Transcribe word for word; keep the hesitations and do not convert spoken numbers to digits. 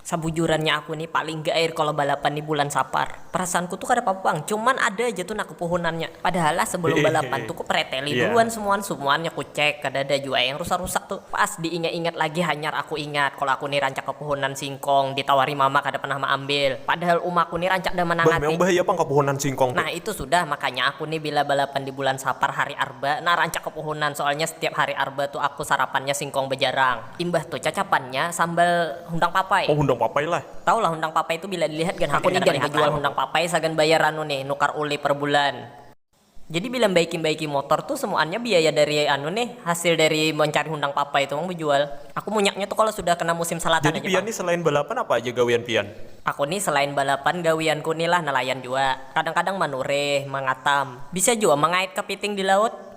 Sabujurannya aku nih paling gair kalau balapan di bulan Sapar. Perasaanku tuh kada apa-apa pang, cuman ada aja tuh nah kepuhunannya. Padahal lah sebelum balapan tuh ku preteli Iya. duluan semuan, semuannya ku cek, kada ada jua yang rusak-rusak tuh. Pas diingat-ingat lagi hanyar aku ingat kalau aku nih rancak kepuhunan singkong, ditawari mama kada pernah maambil. Padahal uma aku nih rancak dah Bah, memang manangati. Bahaya pang kepuhunan singkong tuh. Nah itu sudah, makanya aku nih bila balapan di bulan Sapar hari Arba, nah rancak kepuhunan, soalnya setiap hari Arba tuh aku sarapannya singkong bejarang. Imbah tuh cacapannya sambal hundang papai. Oh, hundang papai lah. Tahu lah hundang papai itu bila dilihat kan aku nih kan bejual hundang papai sagan bayar anu nih, nukar uli per bulan. Jadi bila baiki-baiki motor tuh semuanya biaya dari anu nih, hasil dari mencari hundang papai itu mang bejual. Aku munyaknya tuh kalau sudah kena musim salatan Jadi aja pian pang. Nih selain balapan apa aja gawian pian? Aku nih selain balapan gawianku nih lah nelayan jua. Kadang-kadang manurih, mangatam. Bisa jua mangait kepiting di laut.